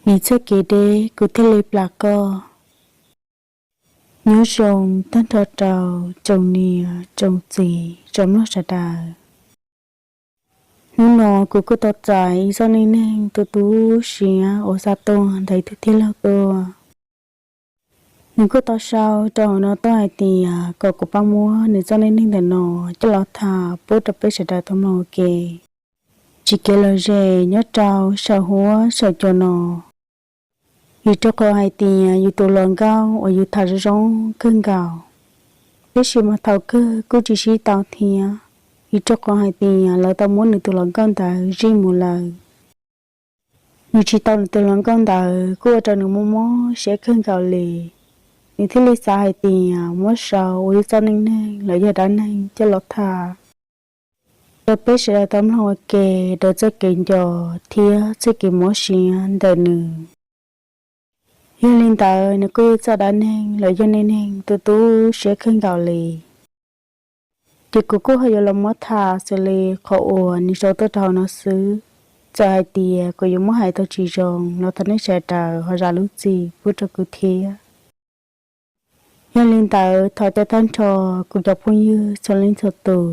Nws txoj kev deb kuv thiaj li plam koj. Nyob zoo tag nrho rau tsoom niam tsoom txiv tsoom mloog sawv daws. Hnub no kuv kuj tau txais ib txoj neej neeg tu tu siab uas xa tuaj ntawm ib tug tij laug tuaj. Nws kuj tau sau rau hauv no tuaj hais tias kom kuv pab muab nws txoj neej neeg ntawm no coj los tham pub rau peb sawv daws tau mloog ua ke. Tsis kev lom zem nyob rau saum huab saum cua no, vim rau qhov hais tias yus tus hluas nkauj uas yus tham zoo zoo kawg nkaus, tab sis mas thaum kawg kuj tsis sib tau thiab, vim rau qhov hais tias lawv tau muab nws tus hluas nkauj ntawd zij mus lawm. Nws tsis tau nws tus hluas nkauj ntawd kuj ua rau nws mob mob siab kawg nkaus li. Nws thiaj li xav hais tias muab sau ua ib txoj neej neeg los yog dab neeg coj los tham rau peb sawv daws tau mloog ua ke, rau txoj kev nco thiab txoj kev mob siab ntawm nws. Yog li ntawd nws kuj yog txoj dab neeg los yog neej neeg tu tu siab kawg nkaus li. Ces kuv kuj ho yuav los muab tham xws li qhov uas nws sau tuaj rau hauv no xwb. Txawm hais tias kuv yuav muab hais tau tsis zoo los thov nej sawv daws ho zam lub txim pub rau kuv thiab. Yog li ntawd thov caw tag nrho kuv cov phooj ywg txhua leej txhua tus,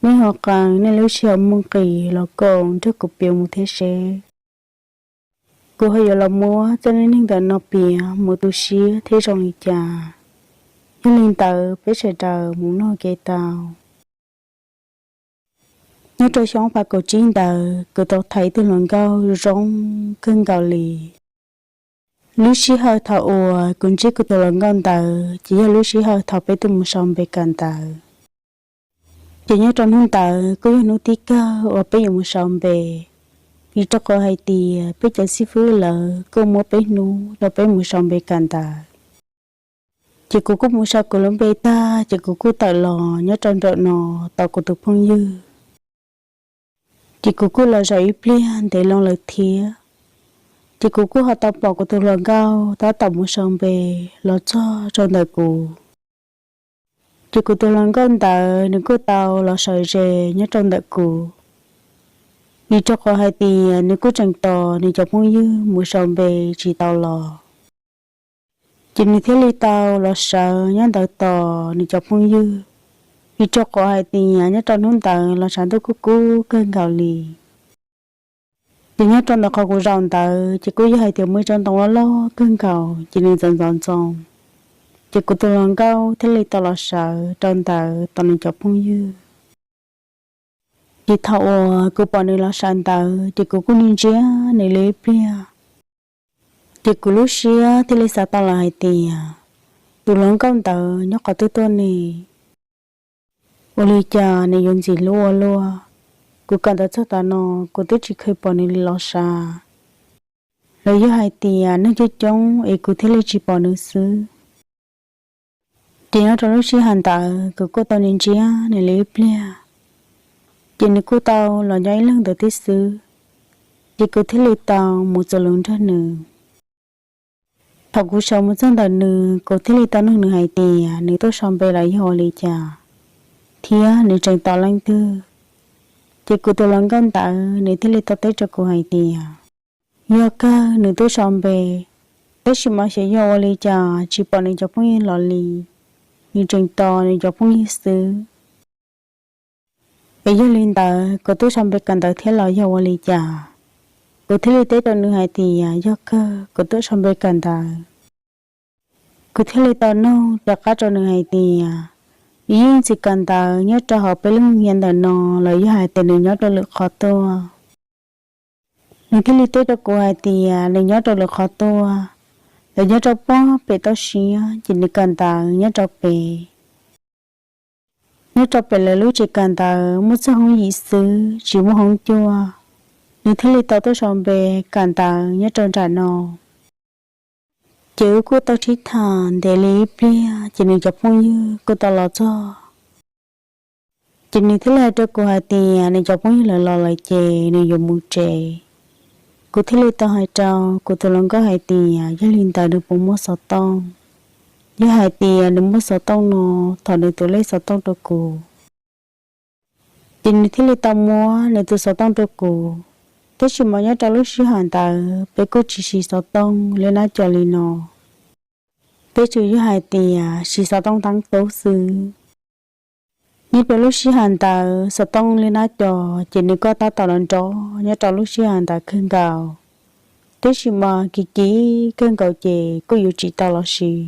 nej ho qee nej lub sij hawm muaj nqis los koom nrog kuv piav mus thiab seb kuv ho yuav los muab txoj neej neeg ntawm no piav mus tu siab thiab zoo li cas. Yog li ntawd peb sawv daws mus mloog ua ke tau. Nyob rau xyoo ob phav kaum tsib ntawd kuv tau tham ib tug hluas nkauj zoo kawg nkaus li. Lub sij hawm thaum uas kuv ntsib kuv tus hluas nkauj ntawd ces yog lub sij hawm thaum peb twb mus sau npe kawm ntawv. Ces nyob rau hnub ntawd kuj yog hnub tib kawg uas peb yuav mus sau npe, vim rau qhov hais tias peb cov xib fwb lawv kuj muab peb hnub rau peb mus sau npe kawm ntawv. Ces kuv kuj mus sau kuv lub npe tag ces kuv kuj tawm los nyob rau nraum no tos kuv tus phooj ywg. Ces kuv kuj los zaum ib pliag ntev loo lawm thiab. Ces kuv kuj ho tau pom kuv tus hluas nkauj tab tom mus sau npe los txog rau ntawm kuv. Ces kuv tus hluas nkauj ntawd nws kuj tau los sawv ze nyob rau ntawm kuv, vim rau qhov hais tias nws kuj tseem tos nws cov phooj ywg mus sau npe tsis tau los. Ces nws thiaj li tau los sawv nyob ntawd tos nws cov phooj ywg, vim rau qhov hais tias nyob rau hnub ntawd los tshav ntuj kuj kub kawg nkaus li. Ces nyob rau ntawm qhov kuv zaum ntawd ces kuj yog hais tias muaj ib tsob ntoo loj loj kawg nkaus ces nws ntxoov ntxoov ntxoo. Ces kuv tus hluas nkauj thiaj li tau los sawv rau ntawd tos nws cov phooj ywg. Ces thaum uas kuv pom nws los sawv ntawd ces kuv kuj ntsia nws li ib pliag. Ces kuv lub siab thiaj li xav tau los hais tias, tus hluas nkauj ntawd nyob qhov twg tuaj ne? Ua li cas nws yuav ntxim hlub ua luaj? Kuv kawm ntawv txog tav no kuv twb tsis kheev pom nws li los sav. Los yog hais tias neeg coob coob es kuv thiaj li tsis pom nws xwb. Ces nyob rau lub sij hawm ntawd kuv kuj tau ntsia nws li ib pliag, ces nws kuj tau los nyob ib leeg ntawd tib xwb. Ces kuv thiaj li tau mus txuas lus nrog nws. Thaum kuv sawv mus txog ntawm nws kuv thiaj li tau nug nws hais tias nws tuaj sau npe los yog ua li cas, thiab nws tseem tos leej twg. Ces kuv tus hluas nkauj ntawd nws thiaj li tau teb rau kuv hais tias, yog kawg nws tuaj sau npe, tab sis mas xyov yog ua li cas tsis pom nws cov phooj ywg los li, nws tseem tos nws cov phooj ywg xwb. Es yog li ntawd kuv tuaj sau npe kawm ntawv thiab los yog ua li cas? Kuv thiaj li teb rau nws hais tias yog kawg kuv tuaj sau npe kawm ntawv. Kuv thiaj li tau nug rov qab rau nws hais tias, nws yeej tsis kawm ntawv nyob rau hauv peb lub nyiaj ntawm no los yog hais tias nws nyob rau lwm qhov tuaj? Nws thiaj li teb rau kuv hais tias nws nyob rau lwm qhov tuaj, lawv nyob rau pob pem toj siab ces nws kawm ntawv nyob rau pem. Nyob rau pem lawv lub tsev kawm ntawv muaj txog hoob yim xwb tsis muaj hoob cuaj. Nws thiaj li tau tuaj sau npe kawm ntawv nyob rau nram no. Ces wb kuj tau sib tham ntev li ib pliag ces nws cov phooj ywg kuj tau los txog. Ces nws thiaj li hais rau kuv hais tias nws cov phooj ywg lawv los lawm ces nws yuav mus tsev. Kuv thiaj li tau hais rau kuv tus hluas nkauj hais tias yog li ntawd nws puas muaj xov tooj, yog hais tias nws muaj xov tooj no, thov nws tus lej xov tooj rau kuv. Ces nws thiaj li tau muab nws tus xov tooj rau kuv. Tab sis mas nyob rau lub sij hawm ntawd peb kuj tsis siv xov tooj liab nab co li no. Peb tsuas yog hais tias siv xov tooj teeb tub xwb. Nyob rau lub sij hawm ntawd xov tooj liab nab co ces nws kuj tab tom los nrov nyob rau lub sij hawm ntawd kawg nkaus. Tab sis mas kim kim kawg nkaus ces kuj yuav tsis tau los siv.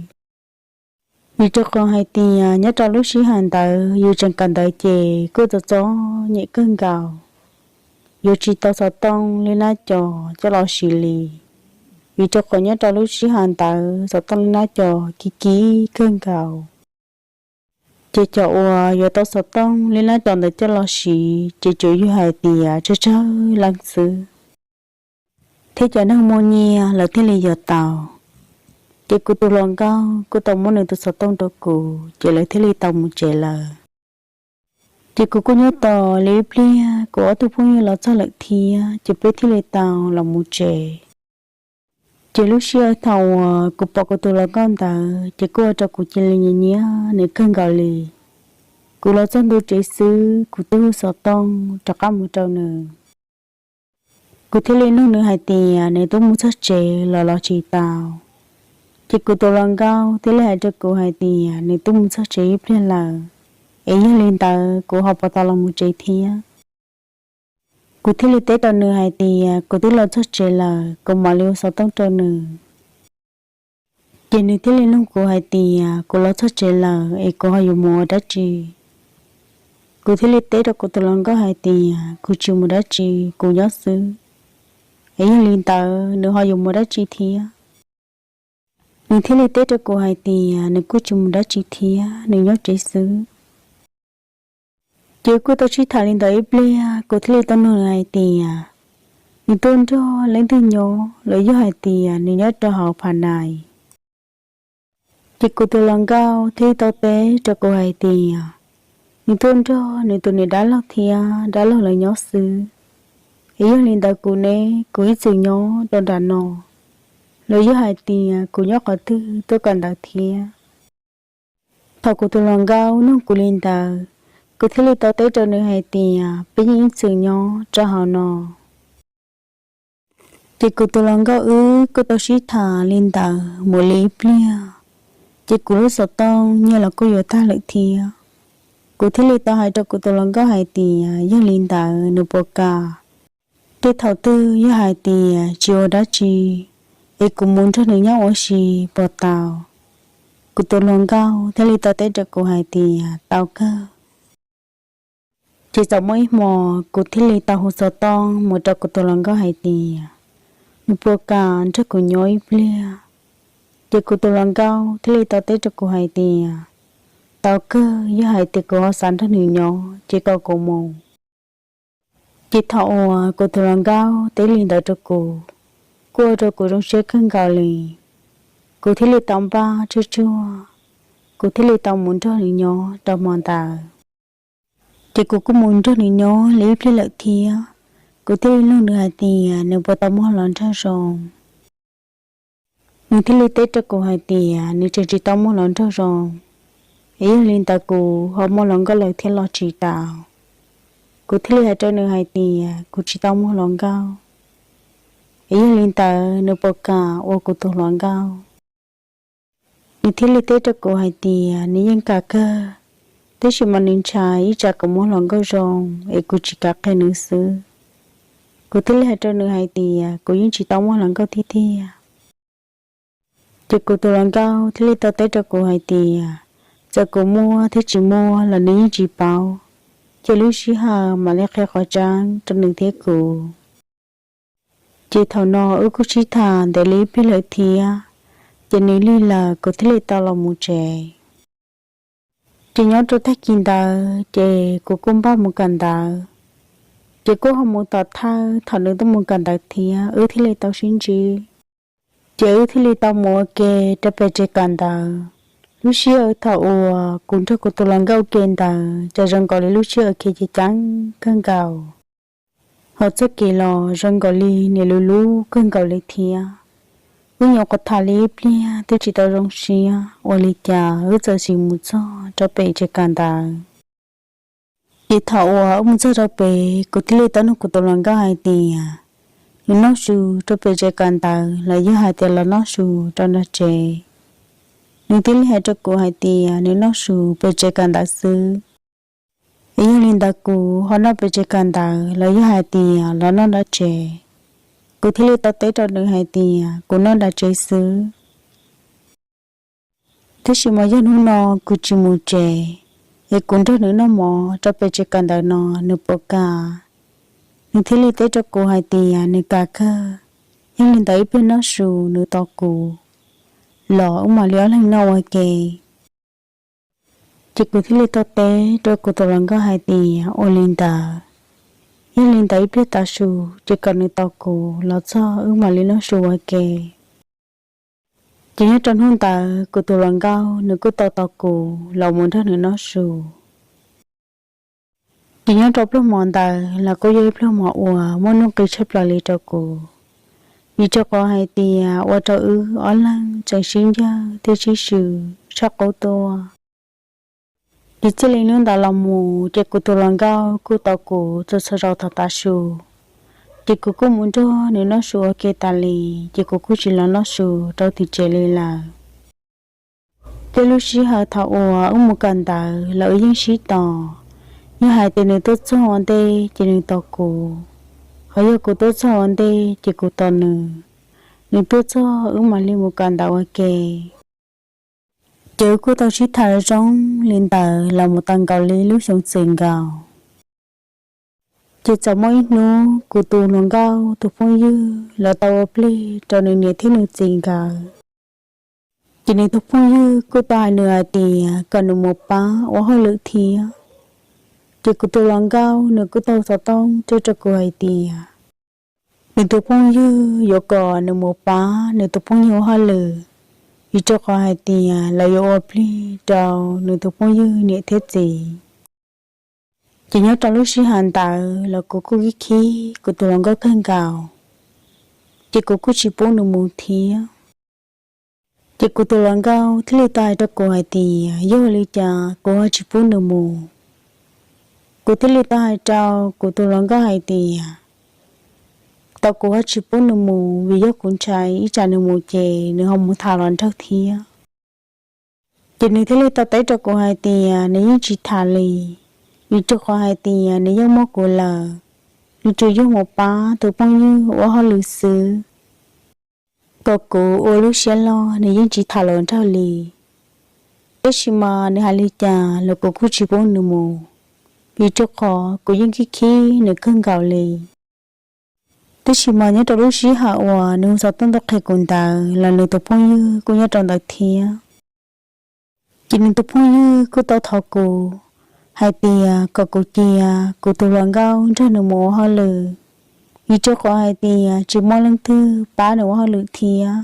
Vim rau qhov hais tias nyob rau lub sij hawm ntawd yus tseem kawm ntawv ces kuj txom txom nyem kawg nkaus, yuav tsis tau xov tooj liab nab co coj los siv li. Vim rau qhov nyob rau lub sij hawm ntawd xov tooj liab nab co kim kim kawg nkaus. Ces cov uas yuav tau xov tooj liab nab co ntawd coj los siv ces tsuas yog hais tias tsawg tsawg leej xwb, thiab cov neeg muaj nyiaj lawv thiaj li yuav tau. Ces kuv tus hluas nkauj kuj tau muab nws tus xov tooj rau kuv ces lawv thiaj li tau mus tsev lawm. Ces kuv kuj nyob tos li ib pliag kuv ob tug phooj ywg los txog lawm thiab ces peb thiaj li tau los mus tsev. Ces lub sij hawm thaum uas kuv pom kuv tus hluas nkauj ntawd ces kuj ua rau kuv cia li nyiam nyiam nws kawg nkaus li. Kuv los txog ntua tsev xwb kuv twb hu xov tooj rov qab mus rau nws. Kuv thiaj li nug nws hais tias nws twb mus txog tsev los los tsis tau. Ces kuv tus hluas nkauj thiaj li hais rau kuv hais tias nws twb mus txog tsev ib pliag lawm, es yog li ntawd kuv ho puas tau los mus tsev thiab. Kuv thiaj li teb rau nws hais tias kuv twb los txog tsev lawm, kuv mam li hu xov tooj rau nws. Ces nws thiaj li nug kuv hais tias kuv los txog tsev lawm es kuv ho yuav mus ua dab tsi. Kuv thiaj li teb rau kuv tus hluas nkauj hais tias kuv tsis mus dab tsi, kuv nyob xwb. Es yog li ntawd nws ho yuav mus dab tsi thiab? Nws thiaj li teb rau kuv hais tias nws kuj tsis mus dab tsi thiab, nws nyob tsev xwb. Ces kuj tau sib tham li ntawd ib pliag, kuv thiaj li tau nug nws hais tias nws tuaj nrog leej twg nyob los yog hais tias nws nyob rau hauv Pha Nais. Ces kuv tus hluas nkauj thiaj li tau teb rau kuv hais tias nws tuaj nrog nws tus niam dab laug thiab dab laug lawv nyob xwb. Es yog li ntawd kuv ne, kuv ib txwm nyob rau nram no, los yog hais tias kuv nyob qhov twg tuaj kawm ntawv thiab? Thaum kuv tus hluas nkauj nug kuv li ntawd, kuv thiaj li tau teb rau nws hais tias peb yeej ib txwm nyob rau hauv no. Ces kuv tus hluas nkauj wb kuj tau sib tham li ntawd mus li ib pliag, ces kuv lub xov tooj nyiaj los kuj yuav tag lawm thiab. Kuv thiaj li tau hais rau kuv tus hluas nkauj hais tias yog li ntawd nws puas kam, tej thaum twg yog hais tias tsis ua dab tsi es kuv mus nrog nws nyob ua si puas tau? Kuv tus hluas nkauj thiaj li tau teb rau kuv hais tias tau kawg. Ces txawm muaj ib hmos kuv thiaj li tau hu xov tooj mus rau kuv tus hluas nkauj hais tias nws puas kam nrog kuv nyob ib pliag. Ces kuv tus hluas nkauj thiaj li tau teb rau kuv hais tias tau kawg, yog hais tias kuv ho xav nrog nws nyob ces kom kuv mus. Ces thaum uas kuv tus hluas nkauj teb li ntawd rau kuv, kuj ua rau kuv zoo siab kawg nkaus li. Kuv thiaj li tau npaj tsuag tsuag, kuv thiaj li tau mus nrog nws nyob rau hmo ntawd. Ces kuv kuj mus nrog nws nyob li ib pliag lawm thiab. Kuv thiaj li nug nws hais tias nws puas tau muaj hluas nraug zoo. Nws thiaj li teb rau kuv hais tias nws tseem tsis tau muaj hluas nraug zoo, es yog li ntawd kuv ho muaj hluas nkauj lawm thiab los tsis tau? Kuv thiaj li hais rau nws hais tias kuv tsis tau muaj hluas nkauj, es yog li ntawd nws puas kam ua kuv tus hluas nkauj? Nws thiaj li teb rau kuv hais tias nws yeej kam kawg, tab sis mas nws ntshai ib tsam kuv muaj hluas nkauj zoo es kuv tsis kam qhia nws xwb. Kuv thiaj li hais rau nws hais tias kuv yeej tsis tau muaj hluas nkauj tiag tiag. Ces kuv tus hluas nkauj thiaj li tau teb rau kuv hais tias txawm kuv muaj thiab tsis muaj los nws yeej tsis paub, ces lub sij hawm mam li qhia qhov tseeb rau nws thiab kuv. Ces thaum no wb kuj sib tham ntev li ib pliag lawm thiab, ces nws lig lawm kuv thiaj li tau los mus tsev. Ces nyob rau tag kis ntawd ces kuv kuj npaj mus kawm ntawv, ces kuj ho mus tom thawj thaum nws tuaj mus kawm ntawv thiab wb thiaj li tau sib ntsib. Ces wb thiaj li tau mus ua ke rau pem tsev kawm ntawv. Lub sij hawm thaum uas kuv nrog kuv tus hluas nkauj ua ke ntawd ces zoo nkaus li lub sij hawm khiav ceev ceev kawg nkaus, ho txoj kev los zoo nkaus li niaj lub lub kawg nkaus li thiab. Wb nyuam qhuav tham li ib pliag twb tsis tau zoo siab ua li cas wb txawm sim mus txog rau pem tsev kawm ntawv. Ces thaum uas wb mus txog rau pem kuv thiaj li tau nug kuv tus hluas nkauj hais tias nws noj su rau pem tsev kawm ntawv los yog hais tias los noj su rau nram tsev. Nws thiaj li hais rau kuv hais tias nws noj su pem tsev kawm ntawv xwb, es yog li ntawd kuv ho noj pem tsev kawm ntawv los yog hais tias los noj nram tsev? Kuv thiaj li tau teb rau nws hais tias kuv noj nram tsev xwb. Tab sis mas yog hnub no kuv tsis mus tsev, es kuv nrog nws noj mov rau pem tsev kawm ntawv no, nws puas kam? Nws thiaj li teb rau kuv hais tias nws kam kawg, yog li ntawd ib pliag noj su nws tos kuv los wb mam li ob leeg noj ua ke. Ces kuv thiaj li tau teb rau kuv tus hluas nkauj hais tias ua li ntawd, yog li ntawd ib pliag tav su ces kom nws tos kuv los txog wb mam li noj su ua ke. Ces nyob rau hnub ntawd kuv tus hluas nkauj nws kuj tau tos kuv los mus nrog nws noj su. Ces nyob rau pluag hmo ntawd los kuj yog ib pluag hmo uas muaj nuj nqis tshaj plaws li rau kuv, vim rau qhov hais tias ua rau wb ob leeg tseem sib ncawg thiab sib swm tshaj qub tuaj. Ces txij li hnub ntawd los mus ces kuv tus hluas nkauj kuj tos kuv txhua txhua zaus thaum tav su, ces kuv kuj mus nrog nws noj su ua ke tas li, ces kuv kuj tsis los noj su rau tim tsev li lawm. Tej lub sij hawm thaum uas wb mus kawm ntawv los wb yeej sib tos, yog hais tias nws tuaj txog ua ntej ces nws tos kuv, ho yog kuv tuaj txog ua ntej ces kuv tos nws, nws tuaj txog wb mam li mus kawm ntawv ua ke. Ces wb kuj tau sib tham zoo li ntawd los mus tau nkaus li lub xyoo txwm nkaus. Ces txawm muaj ib hnub kuv tus hluas nkauj tus phooj ywg los tau ua plig rau nws niam thiab nws txiv nkawd. Ces nws tus phooj ywg kuj tau hais nws hais tias kom nws mus pab ua hauj lwm thiab. Ces kuv tus hluas nkauj nws kuj tau xov tooj tuaj rau kuv hais tias nws tus phooj ywg yuav kom nws mus pab nws tus phooj ywg ua hauj lwm, vim rau qhov hais tias lawv yuav ua plig rau nws tus phooj ywg niam thiab txiv. Ces nyob rau lub sij hawm ntawd los kuv kuj khib khib kuv tus hluas nkauj kawg nkaus, ces kuv kuj tsis pub nws mus thiab. Ces kuv tus hluas nkauj thiaj li tau hais rau kuv hais tias yog li cas kuv ho tsis pub nws mus. Kuv thiaj li tau hais rau kuv tus hluas nkauj hais tias tau kuv ho tsis pub nws mus vim yog kuv ntshai ib tsam nws mus ces nws ho mus tham hluas nraug thiab. Ces nws thiaj li tau teb rau kuv hais tias nws yeej tsis tham li, vim rau qhov hais tias nws yeej muaj kuv lawm, nws tsuas yog mus pab tus phooj ywg ua hauj lwm xwb. Kom kuv ua lub siab loj nws yeej tsis tham hluas nraug li. Tab sis mas nws hais li cas los kuv kuj tsis pub nws mus, vim rau qhov kuv yeej khib khib nws kawg nkaus li. Tab sis mas nyob rau lub sij hawm uas nws hu xov tooj tuaj qhia kuv ntawd los nws tus phooj ywg kuj nyob rau ntawd thiab. Ces nws tus phooj ywg kuj tau thov kuv hais tias kom kuv cia kuv tus hluas nkauj nrog nws mus ua hauj lwm, vim rau qhov hais tias tsis muaj leej twg pab nws ua hauj lwm thiab.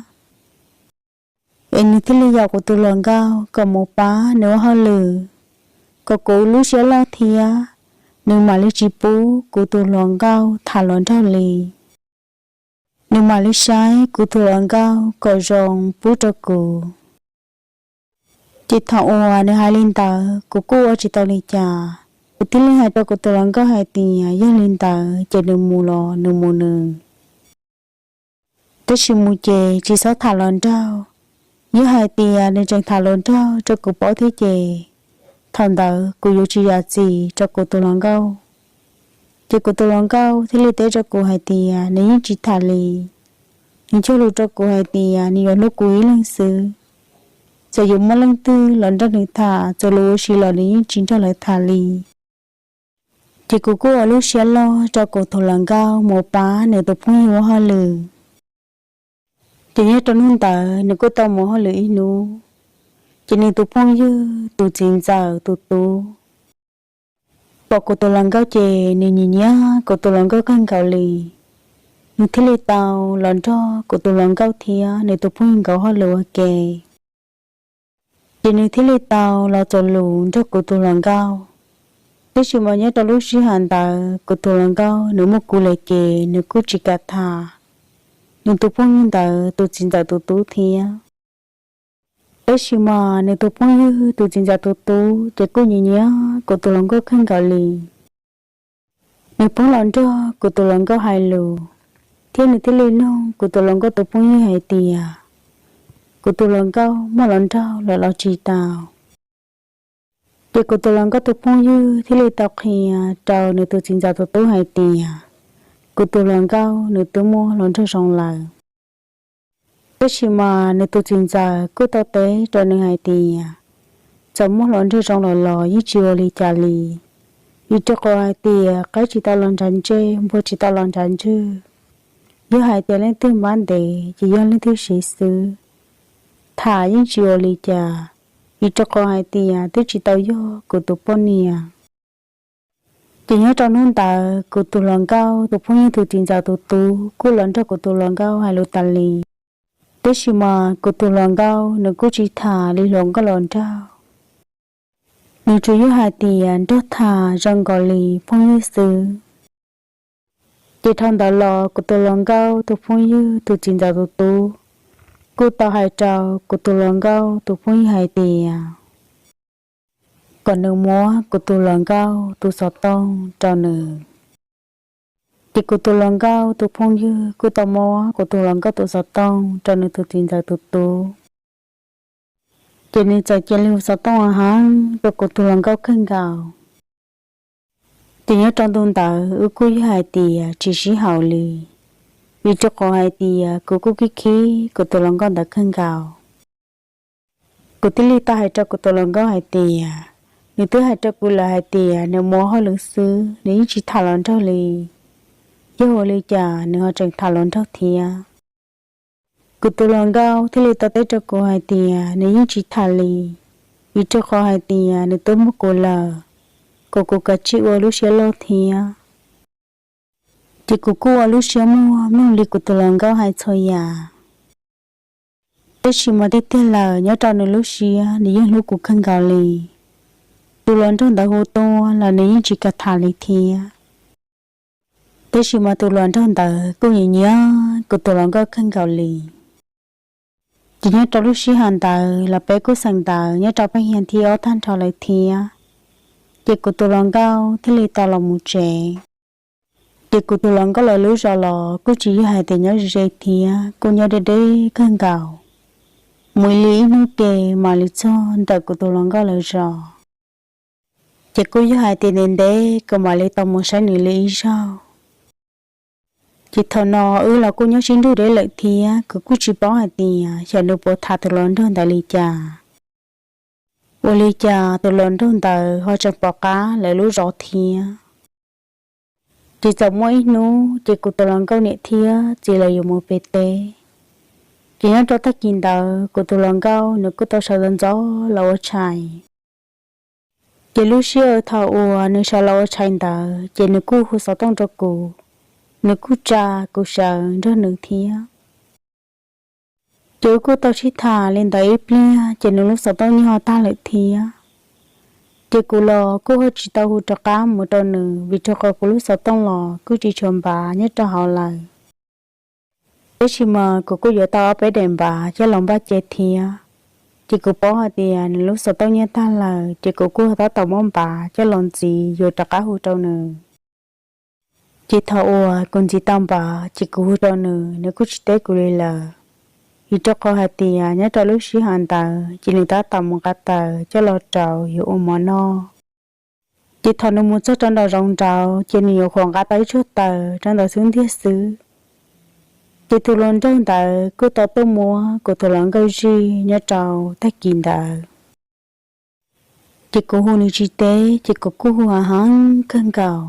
Es nws thiaj li yaum kuv tus hluas nkauj kom mus pab nws ua hauj lwm, kom kuv lub siab loj thiab, nws mam li tsis pub kuv tus hluas nkauj tham hluas nraug li. Nws mam li saib kuv tus hluas nkauj kom zoo pub rau kuv. Ces thaum uas nws hais li ntawd kuv kuj ua tsis tau li cas, kuv thiaj li hais rau kuv tus hluas nkauj hais tias yog li ntawd ces nws mus los nws mus nws, tab sis mus ces tsis txhob tham hluas nraug. Yog hais tias nws tseem tham hluas nraug rau kuv paub thiab ces thaum ntawd kuv yuav tsis zam txim rau kuv tus hluas nkauj. Ces kuv tus hluas nkauj thiaj li teb rau kuv hais tias nws yeej tsis tham li. Nws cog lus rau kuv hais tias nws yuav hlub kuv ib leeg xwb, txawm yuav muaj leej twg los nrog nws tham txawm luag ua si los nws yeej tsis nrog lawv tham li. Ces kuv kuj ua lub siab loj rau kuv tus hluas nkauj mus pab nws tus phooj ywg ua hauj lwm. Ces nyob rau hnub ntawd nws kuj tau mus hauj lwm ib hnub, ces nws tus phooj ywg tus txiv ntxawm tus tub pom kuv tus hluas nkauj ces nws nyiam nyiam kuv tus hluas nkauj kawg nkaus li. Nws thiaj li tau los nrog kuv tus hluas nkauj thiab nws tus phooj ywg nkawd hauj lwm ua ke. Ces nws thiaj li tau los txuas lus nrog kuv tus hluas nkauj. Tab sis mas nyob rau lub sij hawm ntawd kuv tus hluas nkauj nws muaj kuv lawm ces nws kuj tsis kam tham nws tus phooj ywg ntawd tus txiv ntxawm tus tub thiab. Tab sis mas nws tus phooj ywg tus txiv ntxawm tus tub ces kuj nyiam nyiam kuv tus hluas nkauj kawg nkaus li. Nws pheej los nrog kuv tus hluas nkauj hais lus, thiab nws thiaj li nug kuv tus hluas nkauj tus phooj ywg hais tias kuv tus hluas nkauj muaj hluas nraug lawm los tsis tau. Ces kuv tus hluas nkauj tus phooj ywg thiaj li tau qhia rau nws tus txiv ntxawm tus tub hais tias kuv tus hluas nkauj nws twb muaj hluas nraug zoo lawm. Tab sis mas nws tus txiv ntxawm kuj tau teb rau nws hais tias txawm muaj hluas nraug zoo lawm los yeej tsis ua li cas li, vim rau qhov hais tias qaib tsis tau los nrad ntseg, npua tsis tau los nrad ntswg. Yog hais tias leej twg npab ntev ces yog leej twg siv xwb, tham yeej tsis ua li cas, vim rau qhov hais tias twb tsis tau yog kuv tus poj niam. Ces nyob rau hnub ntawd kuv tus hluas nkauj tus phooj ywg tus txiv ntxawm tus tub kuj los nrog kuv tus hluas nkauj hais lus tas li. Tab sis mas kuv tus hluas nkauj nws kuj tsis tham li hluas nkauj hluas nraug, nws tsuas yog hais tias nrog tham zoo nkaus li phooj ywg xwb. Ces dhau ntawd los kuv tus hluas nkauj tus phooj ywg tus txiv ntxawm tus tub kuj tau hais rau kuv tus hluas nkauj tus phooj ywg hais tias kom nws muab kuv tus hluas nkauj tus xov tooj rau nws. Ces kuv tus hluas nkauj tus phooj ywg kuj tau muab kuv tus hluas nkauj tus xov tooj rau nws tus txiv ntxawm tus tub. Ces nws txawm cia li hu xov tooj heev rau kuv tus hluas nkauj kawg nkaus. Ces nyob rau ntu ntawd wb kuj yog hais tias tsis sib haum li, vim rau qhov hais tias kuv kuj khib khib kuv tus hluas nkauj ntawd kawg nkaus. Kuv thiaj li tau hais rau kuv tus hluas nkauj hais tias nws twb hais rau kuv lawm hais tias nws mus ua hauj lwm xwb, nws yeej tsis tham hluas nraug li. Yog ua li cas nws ho tseem tham hluas nraug thiab? Kuv tus hluas nkauj thiaj li tau teb rau kuv hais tias nws yeej tsis tham li, vim rau qhov hais tias nws twb muaj kuv lawm, kom kuv kav tsij ua lub siab loj thiab. Ces kuv kuj ua lub siab muag mloog li kuv tus hluas nkauj hais txhua yam. Tab sis mas tiag tiag lawm nyob rau nws lub siab nws yeej hlub kuv kawg nkaus li. Tus hluas nraug ntawd hu tuaj los nws yeej tsis kam tham li thiab. Tab sis mas tus hluas nraug ntawd kuj nyiam nyiam kuv tus hluas nkauj kawg nkaus li. Ces nyob rau lub sij hawm ntawd los peb kuj xeem ntawv nyob rau peb hias thib ob tag nrho lawm thiab. Ces kuv tus hluas nkauj thiaj li tau los mus tsev. Ces kuv tus hluas nkauj lawv lub zos los kuj tsis yog hais tias nyob ze ze thiab, kuj nyob deb deb kawg nkaus. Mus li ib hnub ke mam li txog ntawm kuv tus hluas nkauj lawv zos. Ces kuj yog hais tias ntev ntev kuv mam li tau mus saib nws li ib zaug. Ces thaum no wb los kuj nyob sib nrug deb lawm thiab, kuv kuj tsis paub hais tias xyov nws puas tham tus hluas nraug ntawd li cas. Ua li cas tus hluas nraug ntawd ho tseem pom qab lawv lub zos thiab. Ces txawm muaj ib hnub ces kuv tus hluas nkauj niam thiab txiv lawv yuav mus pem teb. Ces nyob rau tag kis ntawd kuv tus hluas nkauj nws kuj tau sawv ntxov ntxov los ua tshais. Ces lub sij hawm thaum uas nws sawv los ua tshais ntawd ces nws kuj hu xov tooj rau kuv, nws kuj tsa kuv sawv nrog nws thiab. Ces wb kuj tau sib tham li ntawd ib pliag ces nws lub xov tooj yeej ho tag lawm thiab. Ces kuv los kuj ho tsis tau hu rov qab mus rau nws vim rau qhov kuv lub xov tooj los kuj tsis tshuav npav nyob rau hauv lawm. Tab sis mas kuv kuj yuav tau ob peb daim npav coj los npaj ce thiab. Ces kuv paub hais tias nws lub xov tooj yeej tag lawm ces kuv kuj tab tom muab npav coj los ntxiv yuav rov qab hu rau nws. Ces thaum uas kuv ntxiv tau npav ces kuv hu rau nws, nws kuj tsis teb kuv li lawm. Vim rau qhov hais tias nyob rau lub sij hawm ntawd ces nws tab tom mus nqa taws coj los rauv yuav ua mov noj. Ces thaum nws mus txog rau nraum zoov nraud ces nws nyuam qhuav nqa tau ib tsuag taws rau ntawd xwb ntiag xwb. Ces tus hluas nraug ntawd kuj tau tuaj muab kuv tus hluas nkauj zij nyob rau tag kis ntawd. Ces kuv hu nws tsis teb ces kuv kuj hu heev heev kawg nkaus.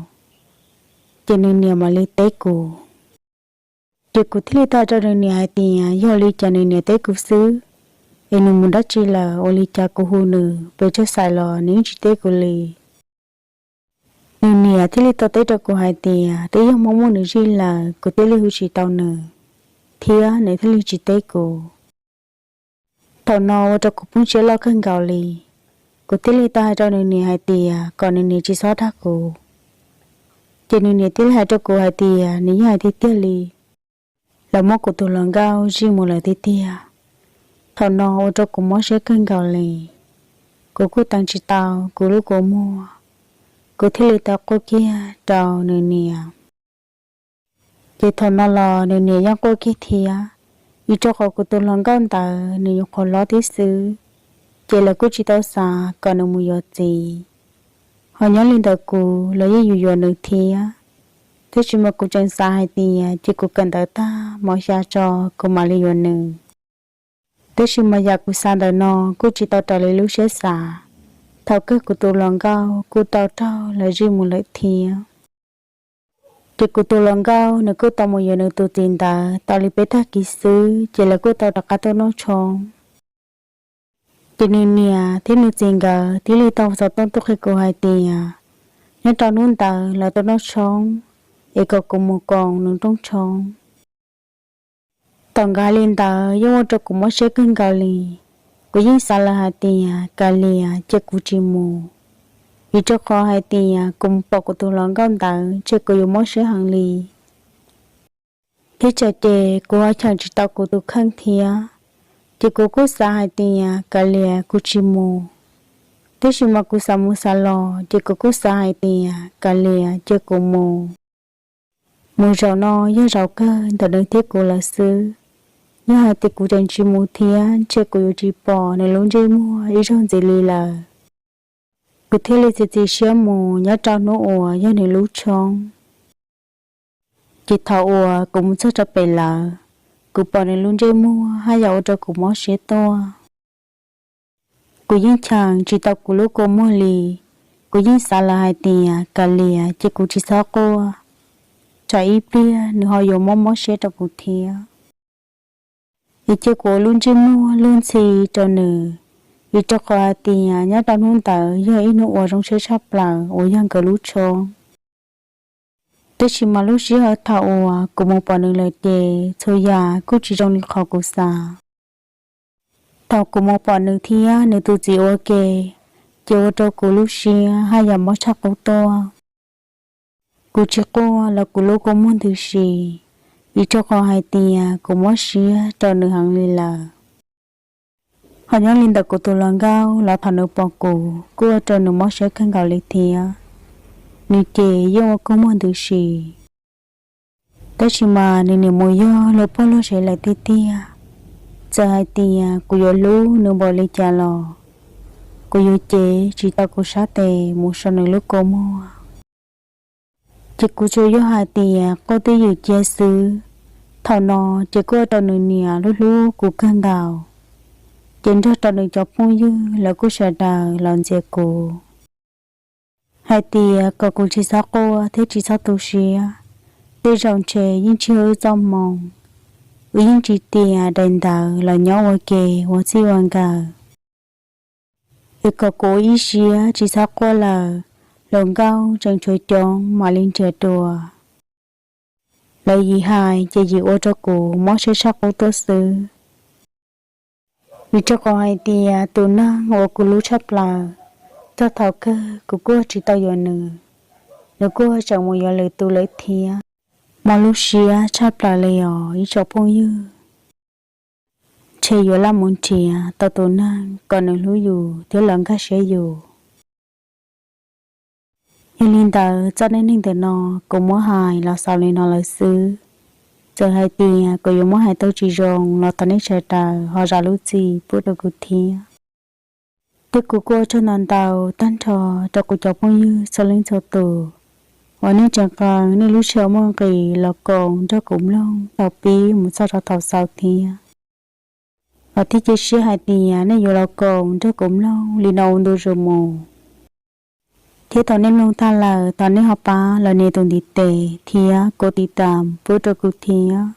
Ces nws niam mam li teb kuv. Ces kuv thiaj li tau hais rau nws niam hais tias yog li cas nws niam teb kuv xwb, es nws mus dab tsi lawm ua li cas kuv hu nws pes tsawg xais los nws yeej tsis teb kuv li. Nws niam thiaj li tau teb rau kuv hais tias twb yog Hmoob muab nws zij lawm kuv thiaj li hu tsis tau nws, thiab nws thiaj li tsis teb kuv. Thaum no ua rau kuv poob siab loj kawg nkaus li. Kuv thiaj li tau hais rau nws niam hais tias kom nws niam tsis txhob dag kuv. Ces nws niam thiaj li hais rau kuv hais tias nws yeej hais tiag tiag li, lawv muab kuv tus hluas nkauj zij mus lawm tiag tiag. Thaum no ua rau kuv mob siab kawg nkaus li. Kuv kuj teev tsis tau kuv lub kua muag, kuv thiaj li tau quaj kiag rau nws niam. Ces thaum no los nws niam yeej quaj kiag thiab, vim rau qhov kuv tus hluas nkauj ntawd nws nyuam qhuav hlob tib xwb, ces lawv kuj tsis tau xav kom nws mus yuav txiv. Ho nyob li ntawm kuv los yeej yuav yuav nws thiab, tab sis mas kuv tseem xav hais tias ces kuv kawm ntawv tag mov xya tso kuv mam li yuav nws. Tab sis mas yam kuv xav ntawm no kuj tsis tau raws li lub siab xav. Thaum kawg kuv tus hluas nkauj kuj tau raug lawv zij mus lawm thiab. Ces kuv tus hluas nkauj nws kuj tau mus yuav nws tus txiv ntawd tau li peb tag kis xwb, ces lawv kuj tau rov qab tuaj noj tshoob. Ces nws niam thiab nws txiv nkawd thiaj li tau xov tooj tuaj qhia kuv hais tias nyob rau hnub ntawd lawv tuaj noj tshoob, es kom kuv mus koom nws rooj tshoob. Thaum nkawd hais li ntawd yeej ua rau kuv mob siab kawg nkaus li. Kuv yeej xav lawm hais tias kav liam ces kuv tsis mus, vim rau qhov hais tias kuv mus pom kuv tus hluas nkauj ntawd ces kuv yuav mob siab heev li. Thiab tsam ces kuv ho cheem tsis tau kuv tus kheej thiab, ces kuv kuj xav hais tias kav liam kuv tsis mus. Tab sis mas kuv xav mus xav los ces kuv kuj xav hais tias kav liam ces kuv mus. Mus zaum no yog zaum kawg ntawm nws thiab kuv lawm xwb. Yog hais tias kuv tseem tsis mus thiab ces kuv yuav tsis pom nws lub ntsej muag ib zaug ntxiv li lawm. Kuv thiaj li txiav txim siab mus nyob rau hnub uas yog nws lub tshoob. Ces thaum uas kuv mus txog rau pem lawv, kuv pom nws lub ntsej muag haj yam ua rau kuv mob siab tuaj. Kuv yeej cheem tsis tau kuv lub kua muag li. Kuv yeej xav lawm hais tias kav liam ces kuv tsis txhob quaj, tsam ib pliag nws ho yuav mob mob siab rau kuv thiab. Es cia kuv ua lub ntsej muag luag ntxhi rau nws, vim rau qhov hais tias nyob rau hnub ntawd yog ib hnub uas zoo siab tshaj plaws uas yog nkawd lub tshoob. Tab sis mas lub sij hawm thaum uas kuv mus pom nws lawm ces txhua yam kuj tsis zoo li qhov kuv xav. Thaum kuv mus pom nws thiab nws tus txiv ua ke, ces ua rau kuv lub siab haj yam mob tshaj qub tuaj. Kuv tsis quaj los kuv lub kua muag ntws si, vim rau qhov hais tias kuv mob siab rau nws heev li lawm. Ho nyob li ntawm kuv tus hluas nkauj los thaum nws pom kuv kuj ua rau nws mob siab kawg nkaus li thiab. Nws ces yeej ua kua muag ntws si. Tab sis mas nws niam mus yog luag pog luag sev lawm tiag tiag. Txawm hais tias kuv yuav hlub nws npaum li cas los kuv yuav cev tsis tau kuv sab tes mus so nws lub kua muag. Ces kuv tsuas yog hais tias quaj twj ywm cia xwb. Thaum no ces kuj ua rau nws niam hlub hlub kuv kawg nkaus, ces nrog rau nws cov phooj ywg lawv kuj sawv daws los ntxias kuv hais tias kom kuv tsis txhob quaj thiab tsis txhob tu siab. Tej zaum ntshe yeej tsis yog wb txoj hmoo, wb yeej tsis tias daim ntawv los nyob ua ke ua txij ua nkawm. Es kom kuv ua ib siab tsis txhob quaj lawm, hluas nkauj tseem tshuav coob mam li nrhiav dua. Lawv yim hais ces yim ua rau kuv mob siab tshaj qub tuaj xwb. Vim rau qhov hais tias tus neeg uas kuv hlub tshaj plaws, txog thaum kawg kuv kuj tsis tau yuav nws, nws kuj tseem mus yuav lwm tus lawm thiab. Mob lub siab tshaj plaws li os ib tsoom phooj ywg. Ntshe yuav laj mus nrhiav tau tus neeg kom nws hlub yus thiab los nkag siab yus. Yog li ntawd txoj dab neeg ntawm no kuv muab hais los xaus li no lawm xwb. Txawm hais tias kuv yuav muab hais tau tsis zoo los thov nej sawv daws ho zam lub txim pub rau kuv thiab. Thiab kuv kuj ua tsaug ntau ntau tag nrho rau kuv cov phooj ywg txhua leej txhua tus uas nej tseem qee nej lub sij hawm muaj nqis los koom nrog kuv mloog thaum pib mus txog rau thaum xaus thiab. Los thiab cia siab hais tias nej yuav los koom nrog kuv mloog li no ua ntu zus mus. Thiab thaum nej mloog tag lawm thov nej ho pab los nias tus ntiv tes thiab kuv tiv tam pub rau kuv thiab.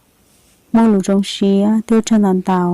Muaj lus zoo siab thiab ua tsaug ntau ntau.